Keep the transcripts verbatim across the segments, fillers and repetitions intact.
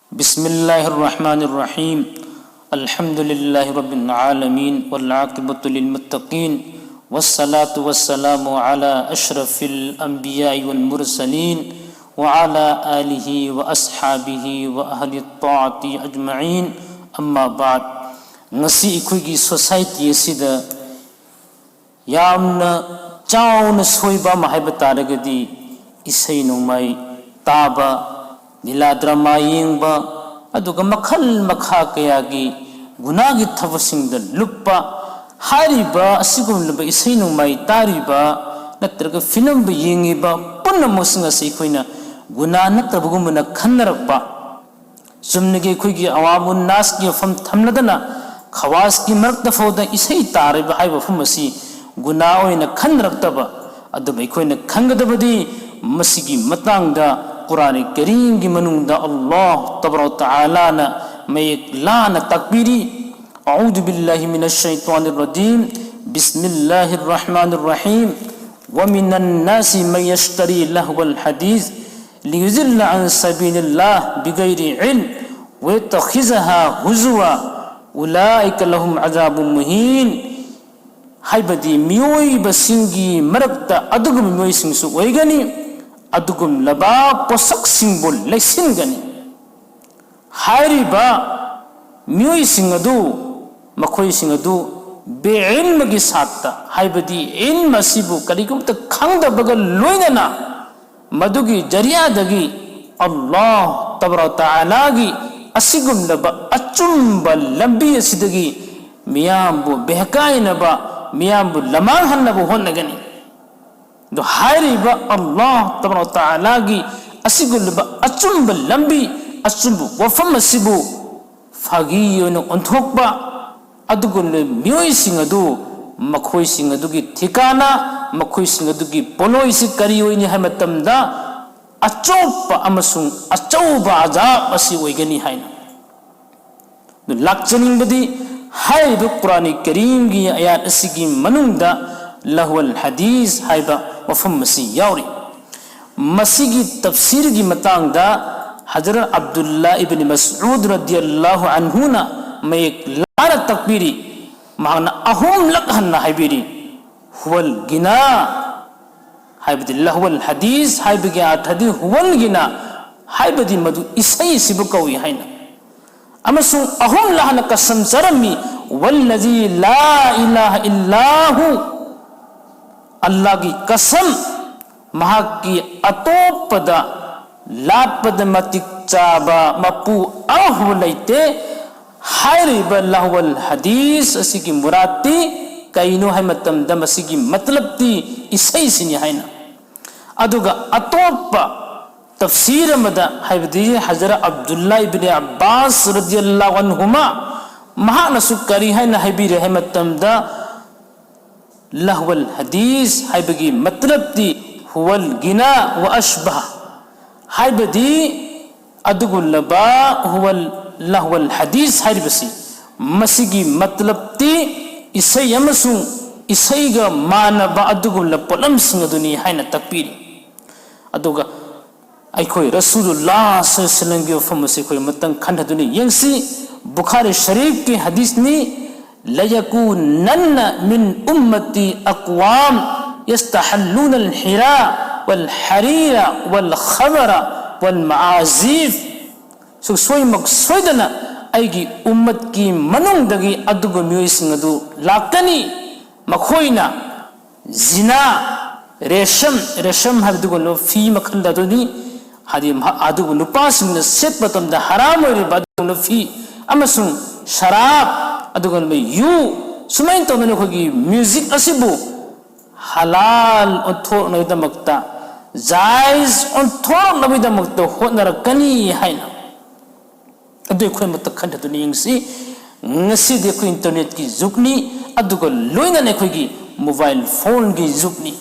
بسم الله الرحمن الرحيم. الحمد لله رب العالمين، والعاقبة للمتقين، والصلاة والسلام على أشرف الأنبياء والمرسلين، وعلى آله وأصحابه وأهل الطاعة أجمعين. أما بعد. Ngasi ꯑꯩꯈꯣꯏꯒꯤ society ꯑꯁꯤꯗ ꯌꯥꯝꯅ ꯆꯥꯎꯅ ꯁꯣꯏꯕ ꯑꯃ ꯍꯥꯏꯕ ꯇꯥꯔꯒꯗꯤ, ꯏꯁꯩ ꯅꯣꯡꯃꯥꯏ ꯇꯥꯕ, ꯂꯤꯂꯥ ꯗ꯭ꯔꯃꯥ ꯌꯦꯡꯕ, ꯑꯗꯨꯒ ꯃꯈꯜ ꯃꯈꯥ ꯀꯌꯥꯒꯤ ꯒꯨꯅꯥꯒꯤ ꯊꯕꯛꯁꯤꯡꯗ ꯂꯨꯞꯄ꯫ ꯍꯥꯏꯔꯤꯕ ꯑꯁꯤꯒꯨꯝꯂꯕ ꯏꯁꯩ ꯅꯣꯡꯃꯥꯏ ꯇꯥꯔꯤꯕ ꯅꯠꯇ꯭ꯔꯒ ꯐꯤꯂꯝꯕꯨ ꯌꯦꯡꯉꯤꯕ ꯄꯨꯝꯅꯃꯛꯁꯤꯡ ꯑꯁꯤ ꯑꯩꯈꯣꯏꯅ ꯒꯨꯅꯥ ꯅꯠꯇꯕꯒꯨꯝꯕꯅ ꯈꯟꯅꯔꯛꯄ꯫ ꯆꯨꯝꯅꯒꯤ ꯑꯩꯈꯣꯏꯒꯤ ꯑꯋꯥꯕꯨ ꯅꯥꯁꯀꯤ ꯋꯥꯐꯝ ꯊꯝꯂꯗꯅ, ꯈꯋꯥꯁꯀꯤ ꯃꯔꯛꯇ ꯐꯥꯎꯗ ꯏꯁꯩ ꯇꯥꯔꯤꯕ ꯍꯥꯏꯕ ꯋꯥꯐꯝ ꯑꯁꯤ ꯒꯨꯅꯥ ꯑꯣꯏꯅ ꯈꯟꯅꯔꯛꯇꯕ꯫ ꯑꯗꯨꯕꯨ ꯑꯩꯈꯣꯏꯅ ꯈꯪꯒꯗꯕꯗꯤ, ꯃꯁꯤꯒꯤ ꯃꯇꯥꯡꯗ ꯀꯨꯔꯥꯟ ꯀꯔꯤꯝꯒꯤ ꯃꯅꯨꯡꯗ ꯑꯜꯂꯥꯍ ꯇꯕꯥꯔꯛ ꯇꯥꯂꯥꯅ ꯃꯌꯦꯛ ꯂꯥꯅ ꯇꯥꯛꯄꯤꯔꯤ꯫ أعوذ بالله من الشيطان الرجيم. بسم الله الرحمن الرحيم. ومن الناس من يشتري لهو الحديث ليضل عن سبيل الله بغير علم ويتخذها هزوا أولئك لهم عذاب مهين. ꯍꯥꯏꯕꯗꯤ ꯃꯤꯑꯣꯏꯕꯁꯤꯡꯒꯤ ꯃꯔꯛꯇ ꯑꯗꯨꯒꯨꯝꯕ ꯃꯤꯑꯣꯏꯁꯤꯡꯁꯨ ꯑꯣꯏꯒꯅꯤ, ꯑꯗꯨꯒꯨꯝꯂꯕ ꯄꯣꯠꯁꯛꯁꯤꯡꯕꯨ ꯂꯩꯁꯤꯟꯒꯅꯤ꯫ ꯍꯥꯏꯔꯤꯕ ꯃꯤꯑꯣꯏꯁꯤꯡ ꯑꯗꯨ, ꯃꯈꯣꯏꯁꯤꯡ ꯑꯗꯨ ꯕꯦꯏꯜꯃꯒꯤ ꯁꯥꯠꯇ, ꯍꯥꯏꯕꯗꯤ ꯏꯜꯝ ꯑꯁꯤꯕꯨ ꯀꯔꯤꯒꯨꯝꯕꯇ ꯈꯪꯗꯕꯒ ꯂꯣꯏꯅꯅ, ꯃꯗꯨꯒꯤ ꯖꯔꯤꯌꯥꯗꯒꯤ ꯑꯜꯂꯥꯍ ꯇꯕꯥꯔꯛ ꯇꯥꯂꯥꯒꯤ ꯑꯁꯤꯒꯨꯝꯂꯕ ꯑꯆꯨꯝꯕ ꯂꯝꯕꯤ ꯑꯁꯤꯗꯒꯤ ꯃꯤꯌꯥꯝꯕꯨ ꯕꯦꯍꯀꯥꯏꯅꯕ, ꯃꯤꯌꯥꯝꯕꯨ ꯂꯃꯥꯡꯍꯟꯅꯕ ꯍꯣꯠꯅꯒꯅꯤ꯫ ꯑꯗꯣ ꯍꯥꯏꯔꯤꯕ ꯑꯜꯂꯥꯍ ꯇꯕꯥꯔꯛ ꯇꯥꯂꯥꯒꯤ ꯑꯁꯤꯒꯨꯝꯂꯕ ꯑꯆꯨꯝꯕ ꯂꯝꯕꯤ, ꯑꯆꯨꯝꯕ ꯋꯥꯐꯝ ꯑꯁꯤꯕꯨ ꯐꯥꯒꯤ ꯑꯣꯏꯅ ꯑꯣꯟꯊꯣꯛꯄ ꯑꯗꯨꯒꯨꯝꯂꯕ ꯃꯤꯑꯣꯏꯁꯤꯡ ꯑꯗꯨ, ꯃꯈꯣꯏꯁꯤꯡ ꯑꯗꯨꯒꯤ ꯊꯤꯀꯥꯅ, ꯃꯈꯣꯏꯁꯤꯡ ꯑꯗꯨꯒꯤ ꯄꯣꯠꯂꯣꯏꯁꯤ ꯀꯔꯤ ꯑꯣꯏꯅꯤ ꯍꯥꯏꯕ ꯃꯇꯝꯗ, ꯑꯆꯣꯞꯄ ꯑꯃꯁꯨꯡ ꯑꯆꯧꯕ ꯑꯖꯥꯕ ꯑꯁꯤ ꯑꯣꯏꯒꯅꯤ ꯍꯥꯏꯅ꯫ ꯑꯗꯨ ꯂꯥꯛꯆꯅꯤꯡꯕꯗꯤ, ꯍꯥꯏꯔꯤꯕ ꯀꯨꯔꯥꯟ ꯀꯔꯤꯝꯒꯤ ꯑꯌꯥꯠ ꯑꯁꯤꯒꯤ ꯃꯅꯨꯡꯗ ꯂꯍꯋꯜ ꯍꯗꯤꯁ ꯍꯥꯏꯕ ꯋꯥꯐꯝ ꯑꯁꯤ ꯌꯥꯎꯔꯤ꯫ ꯃꯁꯤꯒꯤ ꯇꯐꯁꯤꯔꯒꯤ ꯃꯇꯥꯡꯗ ꯍꯖꯔꯠ ꯑꯕꯗꯨꯜꯂꯥ ꯏꯕꯅꯤ ꯃꯁꯎꯗ ꯔꯗꯤꯌꯜꯂꯥꯍꯨ ꯑꯟꯍꯨꯅ ꯃꯌꯦꯛ ꯂꯥꯅ ꯇꯥꯛꯄꯤꯔꯤ꯫ ꯃꯍꯥꯛꯅ ꯑꯍꯨꯝꯂꯛ ꯍꯟꯅ ꯍꯥꯏꯕꯤꯔꯤ, "ꯍꯨꯋꯜ ꯒꯤꯅꯥ" ꯍꯥꯏꯕꯗꯤ "ꯂꯍꯋꯜ ꯍꯗꯤꯁ" ꯍꯥꯏꯕꯒꯤ ꯑꯥꯔꯊꯗꯤ "ꯍꯨꯋꯜ ꯒꯤꯅꯥ" ꯍꯥꯏꯕꯗꯤ ꯃꯗꯨ ꯏꯁꯩ ꯑꯁꯤꯕꯨ ꯀꯧꯏ ꯍꯥꯏꯅ꯫ ꯑꯃꯁꯨꯡ ꯑꯍꯨꯝꯂꯛ ꯍꯟꯅ ꯀꯁꯝ ꯆꯥꯔꯝꯃꯤ, "ꯋꯜꯂꯖꯤ ꯂꯥ ꯏꯂꯥꯍ ꯏꯜꯂꯥꯍꯨ", ꯑꯜꯂꯥꯍꯒꯤ ꯀꯁꯝ, ꯃꯍꯥꯛꯀꯤ ꯑꯇꯣꯞꯄꯗ ꯂꯥꯠꯄꯗ ꯃꯇꯤꯛ ꯆꯥꯕ ꯃꯄꯨ ꯑꯃꯐꯥꯎꯕ ꯂꯩꯇꯦ꯫ ꯍꯥꯏꯔꯤꯕ "ꯂꯍꯋꯜ ꯍꯗꯤꯁ" ꯑꯁꯤꯒꯤ ꯃꯨꯔꯥꯠꯇꯤ ꯀꯩꯅꯣ ꯍꯥꯏꯕ ꯃꯇꯝꯗ, ꯃꯁꯤꯒꯤ ꯃꯇꯂꯕꯇꯤ ꯏꯁꯩꯁꯤꯅꯤ ꯍꯥꯏꯅ꯫ ꯑꯗꯨꯒ ꯑꯇꯣꯞꯄ ꯇꯐꯁꯤꯔ ꯑꯃꯗ, ꯍꯥꯏꯕꯗꯤ ꯍꯖꯔꯠ ꯑꯕꯗꯨꯜꯂꯥ ꯏꯕꯅꯤ ꯑꯕꯥꯁ ꯔꯗꯤꯌꯜꯂꯥꯍꯨ ꯑꯟꯍꯨꯃꯥ, ꯃꯍꯥꯛꯅꯁꯨ ꯀꯔꯤ ꯍꯥꯏꯅ ꯍꯥꯏꯕꯤꯔꯦ ꯍꯥꯏꯕ ꯃꯇꯝꯗ, "ꯂꯍꯋꯜ ꯍꯗꯤꯁ" ꯍꯥꯏꯕꯒꯤ ꯃꯇꯂꯕꯇꯤ "ꯍꯨꯋꯜ ꯒꯤꯅꯥ ꯋ ꯑꯁꯕꯍ", ꯍꯥꯏꯕꯗꯤ ꯑꯗꯨꯒꯨꯝꯂꯕ "ꯍꯨꯋꯜ ꯂꯍꯋꯜ ꯍꯗꯤꯁ" ꯍꯥꯏꯔꯤꯕꯁꯤ, ꯃꯁꯤꯒꯤ ꯃꯇꯂꯕꯇꯤ ꯏꯁꯩ ꯑꯃꯁꯨꯡ ꯏꯁꯩꯒ ꯃꯥꯟꯅꯕ ꯑꯗꯨꯒꯨꯝꯂꯕ ꯄꯣꯠꯂꯝꯁꯤꯡ ꯑꯗꯨꯅꯤ ꯍꯥꯏꯅ ꯇꯥꯛꯄꯤꯔꯤ꯫ ꯑꯗꯨꯒ ꯑꯩꯈꯣꯏ ꯔꯁꯨꯂꯨꯜꯂꯥꯍ ꯁꯜꯂꯜꯂꯥꯍꯨ ꯑꯂꯩꯍꯤ ꯋꯁꯜꯂꯝꯒꯤ ꯋꯥꯐꯝ ꯑꯁꯤ ꯑꯩꯈꯣꯏ ꯑꯃꯨꯛꯇꯪ ꯈꯟꯊꯗꯨꯅ ꯌꯦꯡꯁꯤ꯫ ꯕꯨꯈꯥꯔꯤ ꯁꯔꯤꯐꯀꯤ ꯍꯗꯤꯁꯅꯤ, "ꯂꯌꯀꯨꯅꯟꯅ ꯃꯤꯟ ꯎꯝꯃꯇꯤ ꯑꯛꯋꯥꯝ ꯌꯁꯇꯍꯜꯂꯨꯅꯜ ꯍꯤꯔꯥ ꯋꯜ ꯍꯔꯤꯔ ꯋꯜ ꯈꯃꯔ ꯋꯜ ꯃꯥꯖꯤꯐ"꯫ ꯁꯨꯡꯁꯣꯏꯃꯛ ꯁꯣꯏꯗꯅ ꯑꯩꯒꯤ ꯎꯝꯃꯠꯀꯤ ꯃꯅꯨꯡꯗꯒꯤ ꯑꯗꯨꯒꯨꯝꯕ ꯃꯤꯑꯣꯏꯁꯤꯡ ꯑꯗꯨ ꯂꯥꯛꯀꯅꯤ, ꯃꯈꯣꯏꯅ ꯖꯤꯅꯥ, ꯔꯦꯁꯝ, ꯔꯦꯁꯝ ꯍꯥꯏꯕꯗꯨꯒꯨꯝꯂꯕ ꯐꯤ ꯃꯈꯜ ꯑꯗꯨꯅꯤ, ꯍꯥꯏꯗꯤ ꯃꯍꯥꯛ ꯑꯗꯨꯕꯨ ꯅꯨꯄꯥꯁꯤꯡꯅ ꯁꯦꯠꯄ ꯃꯇꯝꯗ ꯍꯔꯥꯝ ꯑꯣꯏꯔꯤꯕ ꯑꯗꯨꯒꯨꯝꯂꯕ ꯐꯤ, ꯑꯃꯁꯨꯡ ꯁꯔꯥꯞ, ꯑꯗꯨꯒꯨꯝꯂꯕ ꯌꯨ, ꯁꯨꯃꯥꯏꯅ ꯇꯧꯗꯅ ꯑꯩꯈꯣꯏꯒꯤ ꯃ꯭ꯌꯨꯖꯤꯛ ꯑꯁꯤꯕꯨ ꯍꯂꯥꯜ ꯑꯣꯟꯊꯣꯔꯛꯅꯕꯒꯤꯗꯃꯛꯇ, ꯖꯥꯏꯖ ꯑꯣꯟꯊꯣꯔꯛꯅꯕꯒꯤꯗꯃꯛꯇ ꯍꯣꯠꯅꯔꯛꯀꯅꯤ ꯍꯥꯏꯅ꯫ ꯑꯗꯨ ꯑꯩꯈꯣꯏ ꯑꯃꯨꯛꯇ ꯈꯟꯊꯗꯨꯅ ꯌꯦꯡꯁꯤ꯫ ꯉꯁꯤꯗꯤ ꯑꯩꯈꯣꯏ ꯏꯟꯇꯔꯅꯦꯠꯀꯤ ꯖꯨꯒꯅꯤ, ꯑꯗꯨꯒ ꯂꯣꯏꯅꯅ ꯑꯩꯈꯣꯏꯒꯤ ꯃꯣꯕꯥꯏꯜ ꯐꯣꯟꯒꯤ ꯖꯨꯒꯅꯤ꯫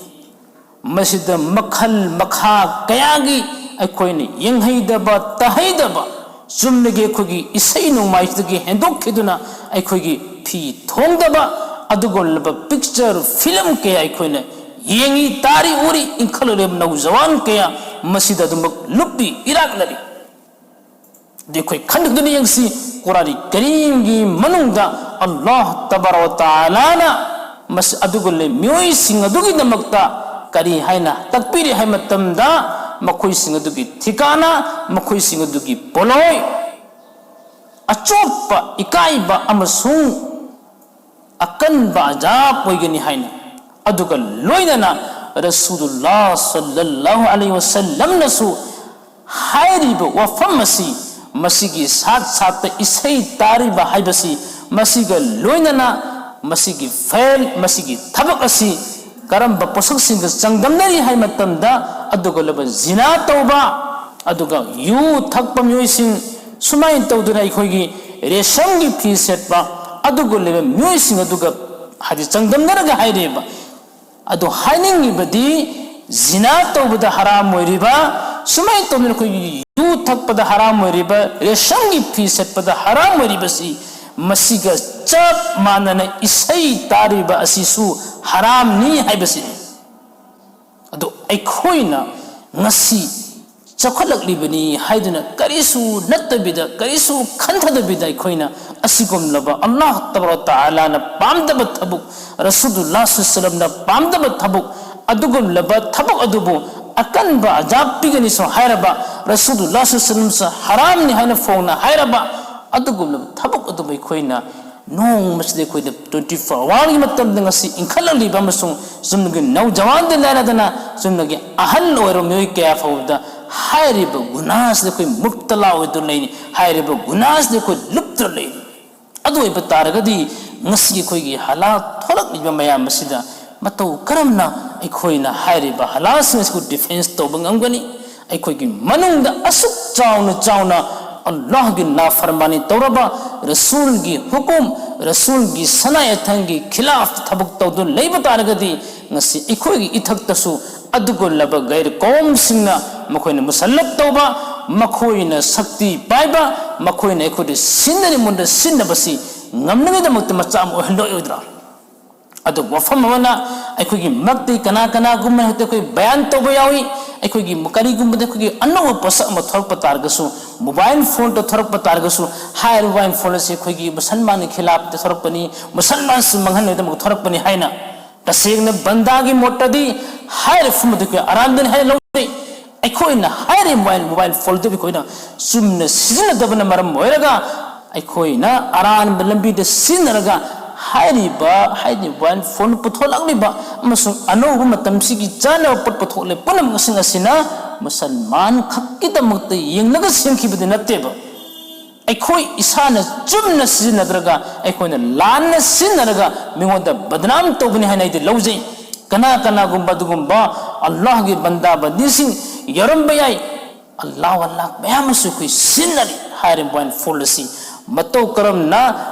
ꯃꯁꯤꯗ ꯃꯈꯜ ꯃꯈꯥ ꯀꯌꯥꯒꯤ ꯑꯩꯈꯣꯏꯅ ꯌꯦꯡꯍꯩꯗꯕ, ꯇꯥꯍꯩꯗꯕ, ꯆꯨꯝꯅꯒꯤ ꯑꯩꯈꯣꯏꯒꯤ ꯏꯁꯩ ꯅꯣꯡꯃꯥꯏꯁꯤꯗꯒꯤ ꯍꯦꯟꯗꯣꯛꯈꯤꯗꯨꯅ ꯑꯩꯈꯣꯏꯒꯤ ꯐꯤ ꯊꯣꯡꯗꯕ ꯑꯗꯨꯒꯨꯝꯂꯕ ꯄꯤꯛꯆꯔ, ꯐꯤꯂꯝ ꯀꯌꯥ ꯑꯩꯈꯣꯏꯅ ꯌꯦꯡꯉꯤ, ꯇꯥꯔꯤ, ꯎꯔꯤ꯫ ꯏꯟꯈꯠꯂꯛꯂꯤꯕ ꯅꯧꯖꯋꯥꯟ ꯀꯌꯥ ꯃꯁꯤꯗ ꯑꯗꯨꯃꯛ ꯂꯨꯞꯄꯤ, ꯏꯔꯥꯛꯅꯔꯤ꯫ ꯑꯗꯨ ꯑꯩꯈꯣꯏ ꯈꯟꯗꯣꯛꯇꯨꯅ ꯌꯦꯡꯁꯤ, ꯀꯨꯔꯥꯟ ꯀꯔꯤꯝꯒꯤ ꯃꯅꯨꯡꯗ ꯑꯜꯂꯥꯍ ꯇꯕꯥꯔꯛ ꯋ ꯇꯥꯂꯥꯅ ꯃꯁꯤ ꯑꯗꯨꯒ ꯂꯩ ꯃꯤꯑꯣꯏꯁꯤꯡ ꯑꯗꯨꯒꯤꯗꯃꯛꯇ ꯀꯔꯤ ꯍꯥꯏꯅ ꯇꯥꯛꯄꯤꯔꯤ ꯍꯥꯏ ꯃꯇꯝꯗ, ꯃꯈꯣꯏꯁꯤꯡ ꯑꯗꯨꯒꯤ ꯊꯤꯀꯥꯅ, ꯃꯈꯣꯏꯁꯤꯡ ꯑꯗꯨꯒꯤ ꯄꯣꯠꯂꯣꯏ, ꯑꯆꯣꯞꯄ, ꯏꯀꯥꯏꯕ ꯑꯃꯁꯨꯡ ꯑꯀꯟꯕ ꯑꯖꯥꯕ ꯑꯣꯏꯒꯅꯤ ꯍꯥꯏꯅ꯫ ꯑꯗꯨꯒ ꯂꯣꯏꯅꯅ ꯔꯁꯨꯂꯨꯜꯂꯥꯍ ꯁꯜꯂꯜꯂꯥꯍꯨ ꯑꯂꯩꯍꯤ ꯋꯁꯜꯂꯝꯅꯁꯨ ꯍꯥꯏꯔꯤꯕ ꯋꯥꯐꯝ ꯑꯁꯤ, ꯃꯁꯤꯒꯤ ꯁꯥꯠ ꯁꯥꯠꯇ ꯏꯁꯩ ꯇꯥꯔꯤꯕ ꯍꯥꯏꯕꯁꯤ, ꯃꯁꯤꯒ ꯂꯣꯏꯅꯅ ꯃꯁꯤꯒꯤ ꯐꯦꯜ, ꯃꯁꯤꯒꯤ ꯊꯕꯛ ꯑꯁꯤ ꯀꯔꯝꯕ ꯄꯣꯠꯁꯛꯁꯤꯡꯒ ꯆꯥꯡꯗꯝꯅꯔꯤ ꯍꯥꯏ ꯃꯇꯝꯗ, ꯑꯗꯨꯒ ꯂꯣꯏꯅꯅ ꯖꯤꯅꯥ ꯇꯧꯕ, ꯑꯗꯨꯒ ꯌꯨ ꯊꯛꯄ ꯃꯤꯑꯣꯏꯁꯤꯡ, ꯁꯨꯃꯥꯏꯅ ꯇꯧꯗꯨꯅ ꯑꯩꯈꯣꯏꯒꯤ ꯔꯦꯁꯝꯒꯤ ꯐꯤ ꯁꯦꯠꯄ, ꯑꯗꯨꯒ ꯂꯩꯕ ꯃꯤꯑꯣꯏꯁꯤꯡ ꯑꯗꯨꯒ ꯍꯥꯏꯗꯤ ꯆꯥꯡꯗꯝꯅꯔꯒ ꯍꯥꯏꯔꯦꯕ꯫ ꯑꯗꯣ ꯍꯥꯏꯅꯤꯡꯉꯤꯕꯗꯤ, ꯖꯤꯅꯥ ꯇꯧꯕꯗ ꯍꯔꯥꯝ ꯑꯣꯏꯔꯤꯕ, ꯁꯨꯃꯥꯏꯅ ꯇꯧꯗꯅ ꯑꯩꯈꯣꯏꯒꯤ ꯌꯨ ꯊꯛꯄꯗ ꯍꯔꯥꯝ ꯑꯣꯏꯔꯤꯕ, ꯔꯦꯁꯝꯒꯤ ꯐꯤ ꯁꯦꯠꯄꯗ ꯍꯔꯥꯝ ꯑꯣꯏꯔꯤꯕꯁꯤ, ꯃꯁꯤꯒ ꯆꯞ ꯃꯥꯟꯅꯅ ꯏꯁꯩ ꯇꯥꯔꯤꯕ ꯑꯁꯤꯁꯨ ꯍꯔꯥꯝꯅꯤ ꯍꯥꯏꯕꯁꯤꯅꯤ꯫ ꯑꯗꯣ ꯑꯩꯈꯣꯏꯅ ꯉꯁꯤ ꯆꯥꯎꯈꯠꯂꯛꯂꯤꯕꯅꯤ ꯍꯥꯏꯗꯨꯅ ꯀꯔꯤꯁꯨ ꯅꯠꯇꯕꯤꯗ, ꯀꯔꯤꯁꯨ ꯈꯟꯊꯗꯕꯤꯗ ꯑꯩꯈꯣꯏꯅ ꯑꯁꯤꯒꯨꯝꯂꯕ ꯑꯜꯂꯥꯍ ꯇꯕꯥꯔꯛ ꯇꯥꯂꯥꯅ ꯄꯥꯝꯗꯕ ꯊꯕꯛ, ꯔꯁꯨꯂꯨꯜꯂꯥꯍ ꯁꯜꯂꯜꯂꯥꯍꯨ ꯑꯂꯩꯍꯤ ꯋꯁꯜꯂꯝꯅ ꯄꯥꯝꯗꯕ ꯊꯕꯛ, ꯑꯗꯨꯒꯨꯝꯂꯕ ꯊꯕꯛ ꯑꯗꯨꯕꯨ ꯑꯀꯟꯕ ꯑꯖꯥꯕ ꯄꯤꯒꯅꯤꯁꯨ ꯍꯥꯏꯔꯕ, ꯔꯁꯨꯂꯨꯜꯂꯥꯍ ꯁꯜꯂꯜꯂꯥꯍꯨ ꯑꯂꯩꯍꯤ ꯋꯁꯜꯂꯝꯁꯨ ꯍꯔꯥꯝꯅꯤ ꯍꯥꯏꯅ ꯐꯣꯡꯅ ꯍꯥꯏꯔꯕ ꯑꯗꯨꯒꯨꯝꯂꯕ ꯊꯕꯛ ꯑꯗꯨꯕꯨ ꯑꯩꯈꯣꯏꯅ ꯅꯣꯡꯃꯁꯤꯗ ꯑꯩꯈꯣꯏꯗ twenty four hourꯒꯤ ꯃꯇꯝꯗ ꯉꯁꯤ ꯏꯟꯈꯠꯂꯛꯂꯤꯕ ꯑꯃꯁꯨꯡ ꯆꯨꯝꯅꯒꯤ ꯅꯧꯖꯋꯥꯟꯗ ꯂꯥꯏꯔꯗꯅ ꯆꯨꯝꯅꯒꯤ ꯑꯍꯜ ꯑꯣꯏꯔꯕ ꯃꯤꯑꯣꯏ ꯀꯌꯥ ꯐꯥꯎꯕꯗ ꯍꯥꯏꯔꯤꯕ ꯒꯨꯅꯥꯁꯤꯗ ꯑꯩꯈꯣꯏ ꯃꯨꯞꯇꯂꯥ ꯑꯣꯏꯗꯨꯅ ꯂꯩꯅꯤ, ꯍꯥꯏꯔꯤꯕ ꯒꯨꯅꯥꯁꯤꯗ ꯑꯩꯈꯣꯏ ꯂꯨꯞꯇꯨꯅ ꯂꯩꯅꯤ꯫ ꯑꯗꯨ ꯑꯣꯏꯕ ꯇꯥꯔꯒꯗꯤ ꯉꯁꯤ ꯑꯩꯈꯣꯏꯒꯤ ꯍꯂꯥꯜ ꯊꯣꯛꯂꯛꯂꯤꯕ ꯃꯌꯥꯝ ꯑꯁꯤꯗ ꯃꯇꯧ ꯀꯔꯝꯅ ꯑꯩꯈꯣꯏꯅ ꯍꯥꯏꯔꯤꯕ ꯍꯂꯥꯜꯁꯤꯡ ꯑꯁꯤꯕꯨ ꯗꯤꯐꯦꯟꯁ ꯇꯧꯕ ꯉꯝꯒꯅꯤ? ꯑꯩꯈꯣꯏꯒꯤ ꯃꯅꯨꯡꯗ ꯑꯁꯨꯛ ꯆꯥꯎꯅ ꯆꯥꯎꯅ ꯑꯜꯂꯥꯍꯒꯤ ꯅꯥꯐꯔꯃꯥꯅꯤ ꯇꯧꯔꯕ, ꯔꯁꯨꯜꯒꯤ ꯍꯨꯀꯨꯝ, ꯔꯁꯨꯜꯒꯤ ꯁꯅꯥ ꯌꯥꯊꯪꯒꯤ ꯈꯤꯂꯥꯐ ꯊꯕꯛ ꯇꯧꯗꯨꯅ ꯂꯩꯕ ꯇꯥꯔꯒꯗꯤ, ꯉꯁꯤ ꯑꯩꯈꯣꯏꯒꯤ ꯏꯊꯛꯇꯁꯨ ꯑꯗꯨꯒꯨꯝꯂꯕ ꯒꯩꯔ ꯀꯧꯝꯁꯤꯡꯅ ꯃꯈꯣꯏꯅ ꯃꯨꯁꯜꯂꯠ ꯇꯧꯕ, ꯃꯈꯣꯏꯅ ꯁꯛꯇꯤ ꯄꯥꯏꯕ, ꯃꯈꯣꯏꯅ ꯑꯩꯈꯣꯏꯗ ꯁꯤꯟꯅꯔꯤ ꯃꯨꯟꯗ ꯁꯤꯟꯅꯕꯁꯤ ꯉꯝꯅꯉꯩꯗꯃꯛꯇ ꯃꯆꯥ ꯑꯃ ꯑꯣꯏꯍꯜꯂꯣꯏꯗ꯭ꯔꯥ? ꯑꯗꯨ ꯋꯥꯐꯝ ꯑꯃꯅ, ꯑꯩꯈꯣꯏꯒꯤ ꯃꯛꯇꯤ ꯀꯅꯥ ꯀꯅꯥꯒꯨꯝꯕ ꯍꯦꯛꯇ ꯑꯩꯈꯣꯏ ꯕꯌꯥꯟ ꯇꯧꯕ ꯌꯥꯎꯏ꯫ ꯑꯩꯈꯣꯏꯒꯤ ꯀꯔꯤꯒꯨꯝꯕꯗ ꯑꯩꯈꯣꯏꯒꯤ ꯑꯅꯧꯕ ꯄꯣꯠꯁꯛ ꯑꯃ ꯊꯣꯔꯛꯄ ꯇꯥꯔꯒꯁꯨ, ꯃꯣꯕꯥꯏꯜ ꯐꯣꯟꯗ ꯊꯣꯔꯛꯄ ꯇꯥꯔꯒꯁꯨ, ꯍꯥꯏꯔꯤꯕ ꯃꯣꯕꯥꯏꯜ ꯐꯣꯟ ꯑꯁꯤ ꯑꯩꯈꯣꯏꯒꯤ ꯃꯨꯁꯜꯃꯥꯟꯒꯤ ꯈꯤꯂꯥꯞꯇ ꯊꯣꯔꯛꯄꯅꯤ, ꯃꯨꯁꯜꯃꯥꯟꯁꯤꯡ ꯃꯥꯡꯍꯟꯅꯕꯒꯤꯗꯃꯛ ꯊꯣꯔꯛꯄꯅꯤ ꯍꯥꯏꯅ ꯇꯁꯦꯡꯅ ꯕꯟꯗꯥꯒꯤ ꯃꯣꯠꯇꯗꯤ ꯍꯥꯏꯔꯤꯕ ꯐꯝ ꯑꯗꯨ ꯑꯩꯈꯣꯏ ꯑꯔꯥꯟꯕꯅꯤ ꯍꯥꯏꯅ ꯂꯧꯖꯩ꯫ ꯑꯩꯈꯣꯏꯅ ꯍꯥꯏꯔꯤꯕ ꯃꯣꯕꯥꯏꯜ, ꯃꯣꯕꯥꯏꯜ ꯐꯣꯟꯗꯨ ꯑꯩꯈꯣꯏꯅ ꯆꯨꯝꯅ ꯁꯤꯖꯤꯟꯅꯗꯕꯅ ꯃꯔꯝ ꯑꯣꯏꯔꯒ ꯑꯩꯈꯣꯏꯅ ꯑꯔꯥꯟꯕ ꯂꯝꯕꯤꯗ ꯁꯤꯖꯤꯟꯅꯔꯒ ꯍꯥꯏꯔꯤꯕ, ꯍꯥꯏꯗꯤ ꯃꯣꯕꯥꯏꯜ ꯐꯣꯟ ꯄꯨꯊꯣꯛꯂꯛꯂꯤꯕ ꯑꯃꯁꯨꯡ ꯑꯅꯧꯕ ꯃꯇꯝꯁꯤꯒꯤ ꯆꯥꯅꯕ ꯄꯣꯠ ꯄꯨꯊꯣꯛꯂꯤꯕ ꯄꯨꯝꯅꯃꯛꯁꯤꯡ ꯑꯁꯤꯅ ꯃꯨꯁꯜꯃꯥꯟ ꯈꯛꯀꯤꯗꯃꯛꯇ ꯌꯦꯡꯂꯒ ꯁꯦꯝꯈꯤꯕꯗꯤ ꯅꯠꯇꯦꯕ꯫ ꯑꯩꯈꯣꯏ ꯏꯁꯥꯅ ꯆꯨꯝꯅ ꯁꯤꯖꯤꯟꯅꯗ꯭ꯔꯒ, ꯑꯩꯈꯣꯏꯅ ꯂꯥꯟꯅ ꯁꯤꯖꯤꯟꯅꯔꯒ ꯃꯤꯉꯣꯟꯗ ꯕꯗꯅꯥꯝ ꯇꯧꯕꯅꯤ ꯍꯥꯏꯅ ꯑꯩꯗꯤ ꯂꯧꯖꯩ꯫ ꯀꯅꯥ ꯀꯅꯥꯒꯨꯝꯕ ꯑꯗꯨꯒꯨꯝꯕ ꯑꯜꯂꯥꯍꯒꯤ ꯕꯟꯗꯥ ꯕꯟꯗꯤꯁꯤꯡ ꯌꯥꯎꯔꯝꯕ ꯌꯥꯏ꯫ ꯑꯜꯂꯥꯍ ꯑꯜꯂꯥꯍ ꯃꯌꯥꯝ ꯑꯃꯁꯨ ꯑꯩꯈꯣꯏ ꯁꯤꯖꯤꯟꯅꯔꯤ ꯍꯥꯏꯔꯤꯕ ꯃꯣꯕꯥꯏꯜ ꯐꯣꯟ ꯑꯁꯤ ꯃꯇꯧ ꯀꯔꯝꯅ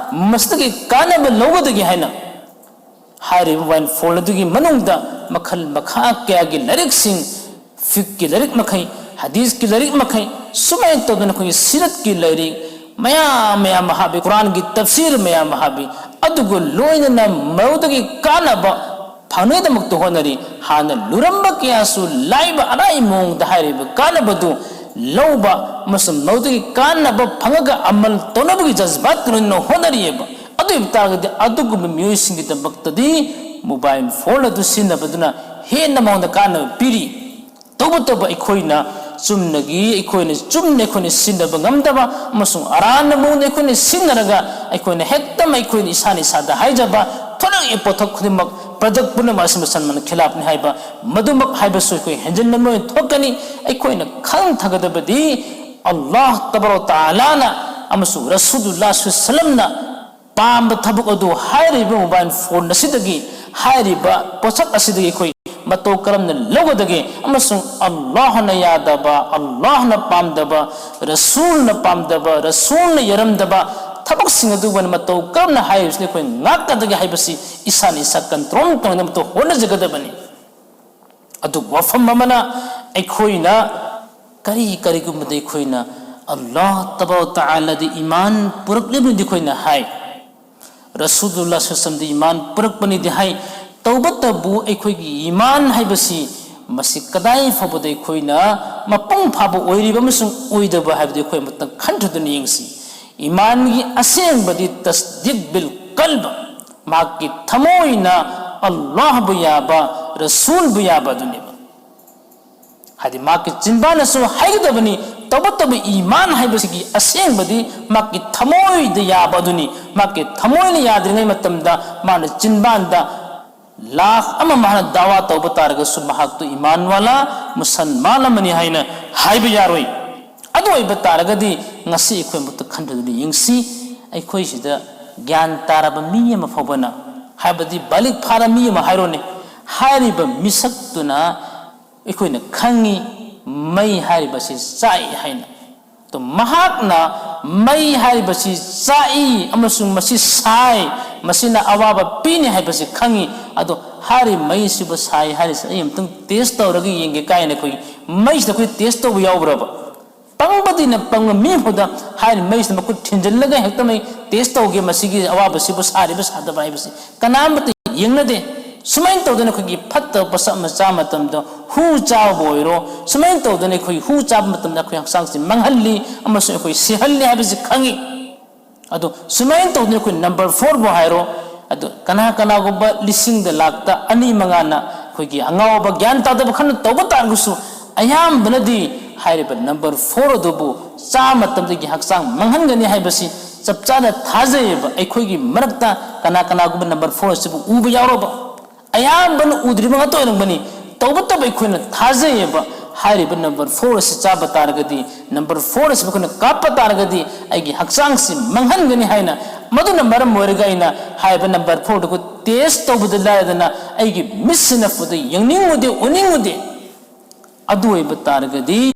ꯃꯁꯤꯗꯒꯤ ꯀꯥꯟꯅꯕ ꯂꯧꯒꯗꯒꯦ ꯍꯥꯏꯅ ꯍꯥꯏꯔꯤꯕ ꯃꯣꯕꯥꯏꯜ ꯐꯣꯟ ꯑꯗꯨꯒꯤ ꯃꯅꯨꯡꯗ ꯃꯈꯜ ꯃꯈꯥ ꯀꯌꯥꯒꯤ ꯂꯥꯏꯔꯤꯛꯁꯤꯡ, ꯐꯤꯛꯀꯤ ꯂꯥꯏꯔꯤꯛ ꯃꯈꯩ, ꯍꯗꯤꯁꯀꯤ ꯂꯥꯏꯔꯤꯛ ꯃꯈꯩ, ꯁꯨꯃꯥꯏꯅ ꯇꯧꯗꯅ ꯑꯩꯈꯣꯏꯒꯤ ꯁꯤꯔꯠꯀꯤ ꯂꯥꯏꯔꯤꯛ ꯃꯌꯥꯝ ꯃꯌꯥꯝ ꯑꯃ ꯍꯥꯞꯄꯤ, ꯀꯨꯔꯥꯟꯒꯤ ꯇꯐꯁꯤꯔ ꯃꯌꯥꯝ ꯑꯃ ꯍꯥꯞꯄꯤ꯫ ꯑꯗꯨꯒ ꯂꯣꯏꯅꯅ ꯃꯗꯨꯗꯒꯤ ꯀꯥꯟꯅꯕ ꯐꯪꯅꯕꯒꯤꯗꯃꯛꯇ ꯍꯣꯠꯅꯔꯤ꯫ ꯍꯥꯟꯅ ꯂꯨꯔꯝꯕ ꯀꯌꯥꯁꯨ ꯂꯥꯏꯕ ꯑꯔꯥꯏ ꯃꯑꯣꯡꯗ ꯍꯥꯏꯔꯤꯕ ꯀꯥꯟꯅꯕꯗꯨ ꯂꯧꯕ ꯑꯃꯁꯨꯡ ꯃꯗꯨꯗꯒꯤ ꯀꯥꯟꯅꯕ ꯐꯪꯉꯒ ꯑꯃꯜ ꯇꯧꯅꯕꯒꯤ ꯖꯖꯕꯥꯠꯀ ꯂꯣꯏꯅꯅ ꯍꯣꯠꯅꯔꯤꯑꯕ꯫ ꯑꯗꯨ ꯑꯣꯏꯕ ꯇꯥꯔꯒꯗꯤ ꯑꯗꯨꯒꯨꯝꯕ ꯃꯤꯑꯣꯏꯁꯤꯡꯒꯤꯗꯃꯛꯇꯗꯤ ꯃꯣꯕꯥꯏꯜ ꯐꯣꯟ ꯑꯗꯨ ꯁꯤꯖꯤꯟꯅꯕꯗꯨꯅ ꯍꯦꯟꯅ ꯃꯉꯣꯟꯗ ꯀꯥꯟꯅꯕ ꯄꯤꯔꯤ꯫ ꯇꯧꯕꯇꯕꯨ ꯑꯩꯈꯣꯏꯅ ꯆꯨꯝꯅꯒꯤ, ꯑꯩꯈꯣꯏꯅ ꯆꯨꯝꯅ ꯑꯩꯈꯣꯏꯅ ꯁꯤꯖꯤꯟꯅꯕ ꯉꯝꯗꯕ ꯑꯃꯁꯨꯡ ꯑꯔꯥꯟꯕ ꯃꯑꯣꯡꯗ ꯑꯩꯈꯣꯏꯅ ꯁꯤꯖꯤꯟꯅꯔꯒ ꯑꯩꯈꯣꯏꯅ ꯍꯦꯛꯇ ꯑꯩꯈꯣꯏꯅ ꯏꯁꯥꯅ ꯏꯁꯥꯗ ꯍꯥꯏꯖꯕ ꯊꯣꯛꯂꯛꯏ ꯄꯣꯠꯊꯣꯛ ꯈꯨꯗꯤꯡꯃꯛ, ꯄ꯭ꯔꯗꯛ ꯄꯨꯝꯅꯃꯛ ꯑꯁꯤ ꯃꯨꯁꯜꯃꯥꯟ ꯈꯤꯂꯥꯞꯅꯤ ꯍꯥꯏꯕ ꯃꯗꯨꯃꯛ ꯍꯥꯏꯕꯁꯨ ꯑꯩꯈꯣꯏ ꯍꯦꯟꯖꯤꯟꯅ ꯂꯣꯏꯅ ꯊꯣꯛꯀꯅꯤ꯫ ꯑꯩꯈꯣꯏꯅ ꯈꯪꯊꯒꯗꯕꯗꯤ ꯑꯜꯂꯥꯍ ꯇꯕꯥꯔꯛ ꯇꯥꯂꯥꯅ ꯑꯃꯁꯨꯡ ꯔꯁꯨꯂꯨꯜꯂꯥꯍ ꯁꯜꯂꯝꯅ ꯄꯥꯝꯕ ꯊꯕꯛ ꯑꯗꯨ ꯍꯥꯏꯔꯤꯕ ꯃꯣꯕꯥꯏꯜ ꯐꯣꯟ ꯑꯁꯤꯗꯒꯤ, ꯍꯥꯏꯔꯤꯕ ꯄꯣꯠꯁꯛ ꯑꯁꯤꯗꯒꯤ ꯑꯩꯈꯣꯏ ꯃꯇꯧ ꯀꯔꯝꯅ ꯂꯧꯒꯗꯒꯦ ꯑꯃꯁꯨꯡ ꯑꯜꯂꯥꯍꯅ ꯌꯥꯗꯕ, ꯑꯜꯂꯥꯍꯅ ꯄꯥꯝꯗꯕ, ꯔꯁꯨꯜꯅ ꯄꯥꯝꯗꯕ, ꯔꯁꯨꯜꯅ ꯌꯥꯔꯝꯗꯕ ꯊꯕꯛꯁꯤꯡ ꯑꯗꯨꯕꯨ ꯃꯇꯧ ꯀꯔꯝꯅ ꯍꯥꯏꯔꯤꯕꯁꯤꯅ ꯑꯩꯈꯣꯏ ꯉꯥꯛꯀꯗꯒꯦ ꯍꯥꯏꯕꯁꯤ ꯏꯁꯥꯅ ꯏꯁꯥ ꯀꯟꯇ꯭ꯔꯣꯜ ꯇꯧꯅꯕ ꯍꯣꯠꯅꯖꯒꯗꯕꯅꯤ꯫ ꯑꯗꯨꯒ ꯋꯥꯐꯝ ꯑꯃꯅ, ꯑꯩꯈꯣꯏꯅ ꯀꯔꯤ, ꯀꯔꯤꯒꯨꯝꯕꯗ ꯑꯩꯈꯣꯏꯅ ꯑꯜꯂꯥꯍ ꯇꯕꯥꯔꯛ ꯇꯥꯂꯥꯗ ꯏꯃꯥꯟ ꯄꯨꯔꯛꯂꯤꯕꯅꯤꯗꯤ ꯑꯩꯈꯣꯏꯅ ꯍꯥꯏ, ꯔꯁꯨꯂꯨꯜꯂꯥꯍ ꯁꯜꯂꯝꯗ ꯏꯃꯥꯟ ꯄꯨꯔꯛꯄꯅꯤꯗꯤ ꯍꯥꯏ, ꯇꯧꯕꯇꯕꯨ ꯑꯩꯈꯣꯏꯒꯤ ꯏꯃꯥꯟ ꯍꯥꯏꯕꯁꯤ ꯃꯁꯤ ꯀꯗꯥꯏ ꯐꯥꯎꯕꯗ ꯑꯩꯈꯣꯏꯅ ꯃꯄꯨꯡ ꯐꯥꯕ ꯑꯣꯏꯔꯤꯕ ꯑꯃꯁꯨꯡ ꯑꯣꯏꯗꯕ ꯍꯥꯏꯕꯗꯨ ꯑꯩꯈꯣꯏ ꯑꯃꯨꯛꯇꯪ ꯈꯟꯊꯗꯨꯅ ꯌꯦꯡꯁꯤ꯫ ꯏꯃꯥꯟꯒꯤ ꯑꯁꯦꯡꯕꯗꯤ ꯇꯁꯗꯤꯛ ꯕꯤꯜ ꯀꯜꯕ, ꯃꯍꯥꯛꯀꯤ ꯊꯃꯣꯏꯅ ꯑꯜꯂꯥꯍꯕꯨ ꯌꯥꯕ, ꯔꯁꯨꯜꯕꯨ ꯌꯥꯕ ꯑꯗꯨꯅꯦꯕ꯫ ꯍꯥꯏꯗꯤ ꯃꯍꯥꯛꯀꯤ ꯆꯤꯟꯕꯥꯅꯁꯨ ꯍꯥꯏꯒꯗꯕꯅꯤ, ꯇꯧꯕꯇꯕꯨ ꯏꯃꯥꯟ ꯍꯥꯏꯕꯁꯤꯒꯤ ꯑꯁꯦꯡꯕꯗꯤ ꯃꯍꯥꯛꯀꯤ ꯊꯃꯣꯏꯗ ꯌꯥꯕ ꯑꯗꯨꯅꯤ꯫ ꯃꯍꯥꯛꯀꯤ ꯊꯃꯣꯏꯅ ꯌꯥꯗ꯭ꯔꯤꯉꯩ ꯃꯇꯝꯗ ꯃꯥꯅ ꯆꯤꯟꯕꯥꯟꯗ ꯂꯥꯈ ꯑꯃ ꯃꯍꯥꯛꯅ ꯗꯥꯋꯥ ꯇꯧꯕ ꯇꯥꯔꯒꯁꯨ ꯃꯍꯥꯛꯇꯨ ꯏꯃꯥꯟ ꯋꯥꯂꯥ, ꯃꯨꯁꯜꯃꯥꯟ ꯑꯃꯅꯤ ꯍꯥꯏꯅ ꯍꯥꯏꯕ ꯌꯥꯔꯣꯏ꯫ ꯑꯗꯨ ꯑꯣꯏꯕ ꯇꯥꯔꯒꯗꯤ ꯉꯁꯤ ꯑꯩꯈꯣꯏ ꯑꯃꯨꯛꯇ ꯈꯟꯊꯗꯨꯅ ꯌꯦꯡꯁꯤ꯫ ꯑꯩꯈꯣꯏꯁꯤꯗ ꯒ꯭ꯌꯥꯟ ꯇꯥꯔꯕ ꯃꯤ ꯑꯃ ꯐꯥꯎꯕꯅ, ꯍꯥꯏꯕꯗꯤ ꯕꯥꯂꯤꯛ ꯐꯥꯔ ꯃꯤ ꯑꯃ ꯍꯥꯏꯔꯣꯅꯦ, ꯍꯥꯏꯔꯤꯕ ꯃꯤꯁꯛꯇꯨꯅ ꯑꯩꯈꯣꯏꯅ ꯈꯪꯉꯤ ꯃꯩ ꯍꯥꯏꯔꯤꯕꯁꯤ ꯆꯥꯛꯏ ꯍꯥꯏꯅ꯫ ꯑꯗꯣ ꯃꯍꯥꯛꯅ ꯃꯩ ꯍꯥꯏꯔꯤꯕꯁꯤ ꯆꯥꯛꯏ ꯑꯃꯁꯨꯡ ꯃꯁꯤ ꯁꯥꯏ, ꯃꯁꯤꯅ ꯑꯋꯥꯕ ꯄꯤꯅꯤ ꯍꯥꯏꯕꯁꯤ ꯈꯪꯉꯤ꯫ ꯑꯗꯣ ꯍꯥꯏꯔꯤꯕ ꯃꯩꯁꯤꯕꯨ ꯁꯥꯏ ꯍꯥꯏꯔꯤꯁꯤ ꯑꯩ ꯑꯃꯨꯛꯇꯪ ꯇꯦꯁ ꯇꯧꯔꯒ ꯌꯦꯡꯒꯦ ꯀꯥꯏꯅ ꯑꯩꯈꯣꯏ ꯃꯩꯁꯤꯗ ꯑꯩꯈꯣꯏ ꯇꯦꯁ ꯇꯧꯕ ꯌꯥꯎꯕ꯭ꯔꯕ? ꯄꯪꯕꯗꯤꯅ ꯄꯪꯕ ꯃꯤ ꯐꯥꯎꯗ ꯍꯥꯏꯔꯤꯕ ꯃꯩꯁꯤꯗ ꯃꯈꯨꯠ ꯊꯤꯟꯖꯤꯜꯂꯒ ꯍꯦꯛꯇ ꯃꯩ ꯇꯦꯁ ꯇꯧꯒꯦ, ꯃꯁꯤꯒꯤ ꯑꯋꯥꯕꯁꯤꯕꯨ ꯁꯥꯔꯤꯕ ꯁꯥꯗꯕ ꯍꯥꯏꯕꯁꯤ ꯀꯅꯥꯝꯇ ꯌꯦꯡꯅꯗꯦ꯫ ꯁꯨꯃꯥꯏꯅ ꯇꯧꯗꯅ ꯑꯩꯈꯣꯏꯒꯤ ꯐꯠꯇꯕ ꯄꯣꯠꯁꯛ ꯑꯃ ꯆꯥꯕ ꯃꯇꯝꯗ, ꯍꯨ ꯆꯥꯕꯕꯨ ꯑꯣꯏꯔꯣ, ꯁꯨꯃꯥꯏꯅ ꯇꯧꯗꯅ ꯑꯩꯈꯣꯏ ꯍꯨ ꯆꯥꯕ ꯃꯇꯝꯗ ꯑꯩꯈꯣꯏ ꯍꯛꯆꯥꯡꯁꯤ ꯃꯥꯡꯍꯜꯂꯤ ꯑꯃꯁꯨꯡ ꯑꯩꯈꯣꯏ ꯁꯤꯍꯜꯂꯤ ꯍꯥꯏꯕꯁꯤ ꯈꯪꯉꯤ꯫ ꯑꯗꯣ ꯁꯨꯃꯥꯏꯅ ꯇꯧꯗꯅ ꯑꯩꯈꯣꯏ ꯅꯝꯕꯔ ꯐꯣꯔꯕꯨ ꯍꯥꯏꯔꯣ, ꯑꯗꯣ ꯀꯅꯥ ꯀꯅꯥꯒꯨꯝꯕ ꯂꯤꯁꯤꯡꯗ ꯂꯥꯛꯇ ꯑꯅꯤ ꯃꯉꯥꯅ ꯑꯩꯈꯣꯏꯒꯤ ꯑꯉꯥꯎꯕ ꯒ꯭ꯌꯥꯟ ꯇꯥꯗꯕ ꯈꯔꯅ ꯇꯧꯕ ꯇꯥꯔꯒꯁꯨ, ꯑꯌꯥꯝꯕꯅꯗꯤ ꯍꯥꯏꯔꯤꯕ ꯅꯝꯕꯔ ꯐꯣꯔ ꯑꯗꯨꯕꯨ ꯆꯥ ꯃꯇꯝꯗꯒꯤ ꯍꯛꯆꯥꯡ ꯃꯥꯡꯍꯟꯒꯅꯤ ꯍꯥꯏꯕꯁꯤ ꯆꯞ ꯆꯥꯅ ꯊꯥꯖꯩꯌꯦꯕ꯫ ꯑꯩꯈꯣꯏꯒꯤ ꯃꯔꯛꯇ ꯀꯅꯥ ꯀꯅꯥꯒꯨꯝꯕ ꯅꯝꯕꯔ ꯐꯣꯔ ꯑꯁꯤꯕꯨ ꯎꯕ ꯌꯥꯎꯔꯕ? ꯑꯌꯥꯝꯕꯅ ꯎꯗ꯭ꯔꯤꯕ ꯉꯥꯛꯇ ꯑꯣꯏꯔꯝꯒꯅꯤ꯫ ꯇꯧꯕꯇꯕꯨ ꯑꯩꯈꯣꯏꯅ ꯊꯥꯖꯩꯌꯦꯕ, ꯍꯥꯏꯔꯤꯕ ꯅꯝꯕꯔ ꯐꯣꯔ ꯑꯁꯤ ꯆꯥꯕ ꯇꯥꯔꯒꯗꯤ, ꯅꯝꯕꯔ ꯐꯣꯔ ꯑꯁꯤꯕꯨ ꯑꯩꯈꯣꯏꯅ ꯀꯥꯞꯄ ꯇꯥꯔꯒꯗꯤ ꯑꯩꯒꯤ ꯍꯛꯆꯥꯡꯁꯤ ꯃꯥꯡꯍꯟꯒꯅꯤ ꯍꯥꯏꯅ꯫ ꯃꯗꯨꯅ ꯃꯔꯝ ꯑꯣꯏꯔꯒ ꯑꯩꯅ ꯍꯥꯏꯔꯤꯕ ꯅꯝꯕꯔ ꯐꯣꯔꯗꯨ ꯑꯩꯈꯣꯏ ꯇꯦꯁ ꯇꯧꯕꯗ ꯂꯥꯏꯔꯗꯅ ꯑꯩꯒꯤ ꯃꯤꯠꯁꯤꯅ ꯐꯨꯗ ꯌꯦꯡꯅꯤꯡꯉꯨꯗꯦ, ꯎꯅꯤꯡꯉꯨꯗꯦ꯫ ꯑꯗꯨ ꯑꯣꯏꯕ ꯇꯥꯔꯒꯗꯤ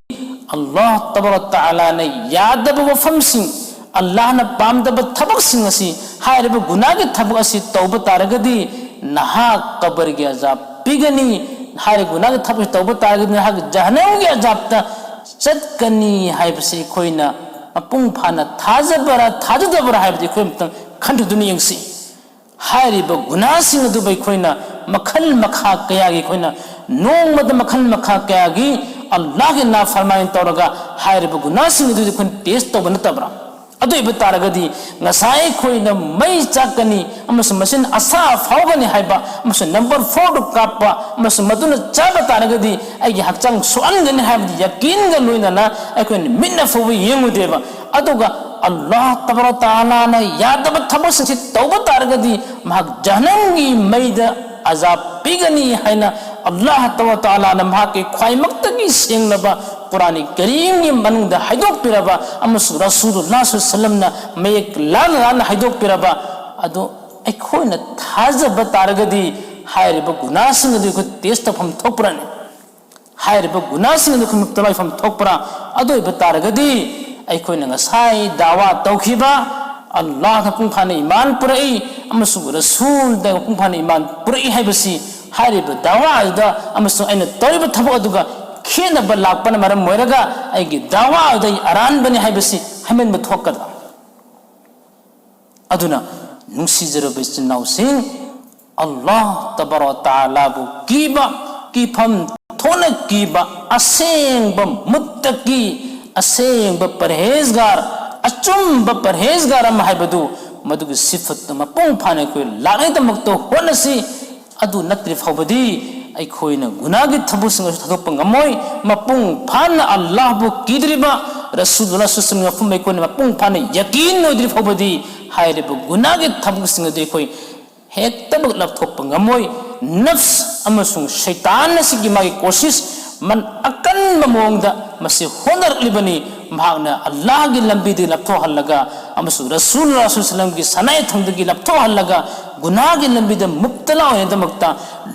ꯑꯜꯂꯥꯍ ꯇꯕꯥꯔꯛ ꯇꯥꯂꯥꯅ ꯌꯥꯗꯕ ꯋꯥꯐꯝꯁꯤꯡ, ꯑꯜꯂꯥꯍꯅ ꯄꯥꯝꯗꯕ ꯊꯕꯛꯁꯤꯡ ꯑꯁꯤ, ꯍꯥꯏꯔꯤꯕ ꯒꯨꯅꯥꯒꯤ ꯊꯕꯛ ꯑꯁꯤ ꯇꯧꯕ ꯇꯥꯔꯒꯗꯤ ꯅꯍꯥꯛ ꯀꯕꯔꯒꯤ ꯑꯖꯥꯕ ꯄꯤꯒꯅꯤ꯫ ꯍꯥꯏꯔꯤꯕ ꯒꯨꯅꯥꯒꯤ ꯊꯕꯛ ꯑꯁꯤ ꯇꯧꯕ ꯇꯥꯔꯒꯗꯤ ꯅꯍꯥꯛ ꯖꯍꯟꯅꯝꯒꯤ ꯑꯖꯥꯕꯇ ꯆꯠꯀꯅꯤ ꯍꯥꯏꯕꯁꯤ ꯑꯩꯈꯣꯏꯅ ꯃꯄꯨꯡ ꯐꯥꯅ ꯊꯥꯖꯕ꯭ꯔꯥ ꯊꯥꯖꯗꯕ꯭ꯔꯥ ꯍꯥꯏꯕꯗꯤ ꯑꯩꯈꯣꯏ ꯑꯃꯨꯛꯇꯪ ꯈꯟꯊꯗꯨꯅ ꯌꯦꯡꯁꯤ꯫ ꯍꯥꯏꯔꯤꯕ ꯒꯨꯅꯥꯁꯤꯡ ꯑꯗꯨꯕꯨ ꯑꯩꯈꯣꯏꯅ ꯃꯈꯜ ꯃꯈꯥ ꯀꯌꯥꯒꯤ, ꯑꯩꯈꯣꯏꯅ ꯅꯣꯡꯃꯗ ꯃꯈꯜ ꯃꯈꯥ ꯀꯌꯥꯒꯤ ꯑꯜꯂꯥꯍꯒꯤ ꯅꯥꯐꯔꯃꯥꯅꯤ ꯇꯧꯔꯒ ꯍꯥꯏꯔꯤꯕ ꯒꯨꯅꯥꯁꯤꯡ ꯑꯗꯨꯗꯤ ꯑꯩꯈꯣꯏꯅ ꯇꯦꯁ ꯇꯧꯕ ꯅꯠꯇꯕ꯭ꯔꯥ? ꯑꯗꯨ ꯑꯣꯏꯕ ꯇꯥꯔꯒꯗꯤ ꯉꯁꯥꯏ ꯑꯩꯈꯣꯏꯅ ꯃꯩ ꯆꯥꯛꯀꯅꯤ ꯑꯃꯁꯨꯡ ꯃꯁꯤꯅ ꯑꯁꯥ ꯐꯥꯎꯒꯅꯤ ꯍꯥꯏꯕ ꯑꯃꯁꯨꯡ ꯅꯝꯕꯔ ꯐꯣꯔꯗꯨ ꯀꯥꯞꯄ ꯑꯃꯁꯨꯡ ꯃꯗꯨꯅ ꯆꯥꯕ ꯇꯥꯔꯒꯗꯤ ꯑꯩꯒꯤ ꯍꯛꯆꯥꯡ ꯁꯣꯛꯍꯟꯒꯅꯤ ꯍꯥꯏꯕꯗꯤ ꯌꯥꯀꯤꯟꯒ ꯂꯣꯏꯅꯅ ꯑꯩꯈꯣꯏꯅ ꯃꯤꯠꯅ ꯐꯥꯎꯕ ꯌꯦꯡꯉꯨꯗꯦꯕ꯫ ꯑꯗꯨꯒ ꯑꯜꯂꯥꯍ ꯇꯕꯥꯔꯛ ꯇꯥꯂꯥꯅ ꯌꯥꯗꯕ ꯊꯕꯛꯁꯤꯡꯁꯤ ꯇꯧꯕ ꯇꯥꯔꯒꯗꯤ ꯃꯍꯥꯛ ꯖꯍꯟꯅꯝꯒꯤ ꯃꯩꯗ ꯑꯖꯥꯕ ꯄꯤꯒꯅꯤ ꯍꯥꯏꯅ ꯑꯜꯂꯥꯍ ꯇꯕꯥꯔꯛ ꯇꯥꯂꯥꯅ ꯃꯍꯥꯛꯀꯤ ꯈ꯭ꯋꯥꯏꯃꯛꯇꯒꯤ ꯁꯦꯡꯂꯕ ꯀꯨꯔꯥꯟ ꯀꯔꯤꯝꯒꯤ ꯃꯅꯨꯡꯗ ꯍꯥꯏꯗꯣꯛꯄꯤꯔꯕ ꯑꯃꯁꯨꯡ ꯔꯁꯨꯂꯨꯜꯂꯥꯍ ꯁꯜꯂꯜꯂꯥꯍꯨ ꯑꯂꯩꯍꯤ ꯋꯁꯜꯂꯝꯅ ꯃꯌꯦꯛ ꯂꯥꯟꯅ ꯂꯥꯟꯅ ꯍꯥꯏꯗꯣꯛꯄꯤꯔꯕ ꯑꯗꯨ ꯑꯩꯈꯣꯏꯅ ꯊꯥꯖꯕ ꯇꯥꯔꯒꯗꯤ ꯍꯥꯏꯔꯤꯕ ꯒꯨꯅꯥꯁꯤꯡ ꯑꯗꯨ ꯑꯩꯈꯣꯏ ꯇꯦꯁ ꯇꯧꯐꯝ ꯊꯣꯛꯄ꯭ꯔꯅꯤ? ꯍꯥꯏꯔꯤꯕ ꯒꯨꯅꯥꯁꯤꯡ ꯑꯗꯨ ꯑꯩꯈꯣꯏ ꯃꯨꯛꯇ ꯂꯣꯏꯐꯝ ꯊꯣꯛꯄ꯭ꯔꯥ? ꯑꯗꯨ ꯑꯣꯏꯕ ꯇꯥꯔꯒꯗꯤ ꯑꯩꯈꯣꯏꯅ ꯉꯁꯥꯏ ꯗꯥꯋꯥ ꯇꯧꯈꯤꯕ ꯑꯜꯂꯥꯍꯗ ꯃꯄꯨꯡ ꯐꯥꯅ ꯏꯃꯥꯟ ꯄꯨꯔꯛꯏ ꯑꯃꯁꯨꯡ ꯔꯁꯨꯜꯗ ꯃꯄꯨꯡ ꯐꯥꯅ ꯏꯃꯥꯟ ꯄꯨꯔꯛꯏ ꯍꯥꯏꯕꯁꯤ ꯍꯥꯏꯔꯤꯕ ꯗꯥꯋꯥ ꯑꯗꯨꯗ ꯑꯃꯁꯨꯡ ꯑꯩꯅ ꯇꯧꯔꯤꯕ ꯊꯕꯛ ꯑꯗꯨꯒ ꯈꯦꯠꯅꯕ ꯂꯥꯛꯄꯅ ꯃꯔꯝ ꯑꯣꯏꯔꯒ ꯑꯩꯒꯤ ꯗꯥꯋꯥ ꯑꯗꯨꯗ ꯑꯩ ꯑꯔꯥꯟꯕꯅꯤ ꯍꯥꯏꯕꯁꯤ ꯍꯥꯏꯃꯟꯕ ꯊꯣꯛꯀꯗ꯭ꯔꯥ? ꯑꯗꯨꯅ ꯅꯨꯡꯁꯤꯖꯔꯕ ꯏꯆꯤꯟ ꯏꯅꯥꯎꯁꯤꯡ, ꯑꯜꯂꯥꯍ ꯇꯕꯥꯔꯛ ꯇꯥꯂꯥꯕꯨ ꯀꯤꯕ, ꯀꯤꯐꯝ ꯊꯣꯛꯅ ꯀꯤꯕ, ꯑꯁꯦꯡꯕ ꯃꯨꯠꯇꯀꯤ, ꯑꯁꯦꯡꯕ ꯄꯔꯍꯦꯖꯒꯥꯔ, ꯑꯆꯨꯝꯕ ꯄꯔꯍꯦꯖꯒꯥꯔ ꯑꯃ ꯍꯥꯏꯕꯗꯨ ꯃꯗꯨꯒꯤ ꯁꯤꯐꯠꯇꯨ ꯃꯄꯨꯡ ꯐꯥꯅ ꯑꯩꯈꯣꯏ ꯂꯥꯛꯅꯕꯒꯤꯗꯃꯛꯇ ꯍꯣꯠꯅꯁꯤ꯫ ꯑꯗꯨ ꯅꯠꯇ꯭ꯔꯤ ꯐꯥꯎꯕꯗꯤ ꯑꯩꯈꯣꯏꯅ ꯒꯨꯅꯥꯒꯤ ꯊꯕꯛꯁꯤꯡ ꯑꯁꯤ ꯊꯥꯗꯣꯛꯄ ꯉꯝꯃꯣꯏ꯫ ꯃꯄꯨꯡ ꯐꯥꯅ ꯑꯜꯂꯥꯍꯕꯨ ꯀꯤꯗ꯭ꯔꯤꯕ, ꯔꯁꯨꯜꯂꯥꯍ ꯁꯜꯂꯜꯂꯥꯍꯨ ꯑꯂꯩꯍꯤ ꯋꯁꯜꯂꯝꯒꯤ ꯃꯄꯨꯡ ꯐꯥꯅ ꯌꯀꯤꯟ ꯑꯣꯏꯗ꯭ꯔꯤ ꯐꯥꯎꯕꯗꯤ ꯍꯥꯏꯔꯤꯕ ꯒꯨꯅꯥꯒꯤ ꯊꯕꯛꯁꯤꯡ ꯑꯗꯨ ꯑꯩꯈꯣꯏ ꯍꯦꯛꯇꯃꯛ ꯂꯥꯞꯊꯣꯛꯄ ꯉꯝꯃꯣꯏ꯫ ꯅꯐꯁ ꯑꯃꯁꯨꯡ ꯁꯩꯇꯥꯟ ꯑꯁꯤꯒꯤ ꯃꯥꯒꯤ ꯀꯣꯁꯤꯁ ꯃꯟ ꯑꯀꯟꯕ ꯃꯑꯣꯡꯗ ꯃꯁꯤ ꯍꯣꯠꯅꯔꯛꯂꯤꯕꯅꯤ꯫ ꯃꯍꯥꯛꯅ ꯑꯜꯂꯥꯍꯒꯤ ꯂꯝꯕꯤꯗꯒꯤ ꯂꯥꯞꯊꯣꯛꯍꯜꯂꯒ ꯑꯃꯁꯨꯡ ꯔꯁꯨꯜ ꯁꯜꯂꯜꯂꯥꯍꯨ ꯑꯂꯩꯍꯤ ꯋꯁꯜꯂꯝꯒꯤ ꯁꯅꯥ ꯌꯥꯊꯪꯗꯒꯤ ꯂꯥꯞꯊꯣꯛꯍꯜꯂꯒ ꯒꯨꯅꯥꯒꯤ ꯂꯝꯕꯤꯗ ꯃꯨꯛꯇꯂꯥ ꯑꯣꯏꯅꯕꯒꯤꯗꯃꯛꯇ,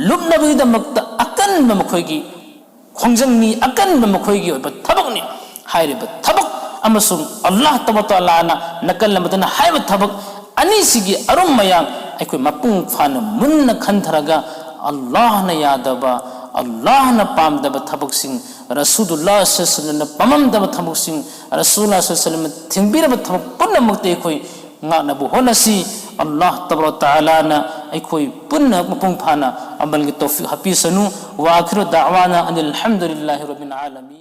ꯂꯨꯞꯅꯕꯒꯤꯗꯃꯛꯇ ꯑꯀꯟꯕ ꯃꯈꯣꯏꯒꯤ ꯈꯣꯡꯖꯪ ꯃꯤ ꯑꯀꯟꯕ ꯃꯈꯣꯏꯒꯤ ꯑꯣꯏꯕ ꯊꯕꯛꯅꯤ꯫ ꯍꯥꯏꯔꯤꯕ ꯊꯕꯛ ꯑꯃꯁꯨꯡ ꯑꯜꯂꯥꯍ ꯇꯕꯥꯔꯛ ꯇꯥꯂꯥꯅ ꯅꯥꯀꯜ ꯑꯃꯗꯅ ꯍꯥꯏꯕ ꯊꯕꯛ ꯑꯅꯤꯁꯤꯒꯤ ꯑꯔꯨꯝ ꯃꯌꯥꯡ ꯑꯩꯈꯣꯏ ꯃꯄꯨꯡ ꯐꯥꯅ ꯃꯨꯟꯅ ꯈꯟꯊꯔꯒ ꯑꯜꯂꯥꯍꯅ ꯌꯥꯗꯕ, ꯑꯜꯂꯥꯍꯅ ꯄꯥꯝꯗꯕ ꯊꯕꯛꯁꯤꯡ, ꯔꯁꯨꯜꯂꯥꯍ ꯁꯜꯂꯜꯂꯥꯍꯨ ꯑꯂꯩꯍꯤ ꯋꯁꯜꯂꯝꯅ ꯄꯥꯝꯃꯝꯗꯕ ꯊꯕꯛꯁꯤꯡ, ꯔꯁꯨꯜꯂꯥꯍ ꯁꯜꯂꯜꯂꯥꯍꯨ ꯑꯂꯩꯍꯤ ꯋꯁꯜꯂꯝꯅ ꯊꯤꯡꯕꯤꯔꯕ ꯊꯕꯛ ꯄꯨꯝꯅꯃꯛꯇ ꯑꯩꯈꯣꯏ ꯉꯥꯛꯅꯕ ꯍꯣꯠꯅꯁꯤ꯫ ꯑꯜꯂꯥꯍ ꯇꯕꯥꯔꯛ ꯇꯥꯂꯥꯅ ꯑꯩꯈꯣꯏ ꯄꯨꯟꯅ ꯃꯄꯨꯡ ꯐꯥꯅ ꯑꯃꯜꯒꯤ ꯇꯧꯐꯤꯛ ꯍꯥꯞꯄꯤꯁꯅꯨ꯫ ꯋꯥ ꯑꯈꯤꯔꯨ ꯗꯥꯋꯥꯅ ꯑꯅꯤꯜ ꯍꯝꯗꯨꯂꯤꯜꯂꯥꯍꯤ ꯔꯕꯤꯜ ꯑꯥꯂꯃꯤꯟ꯫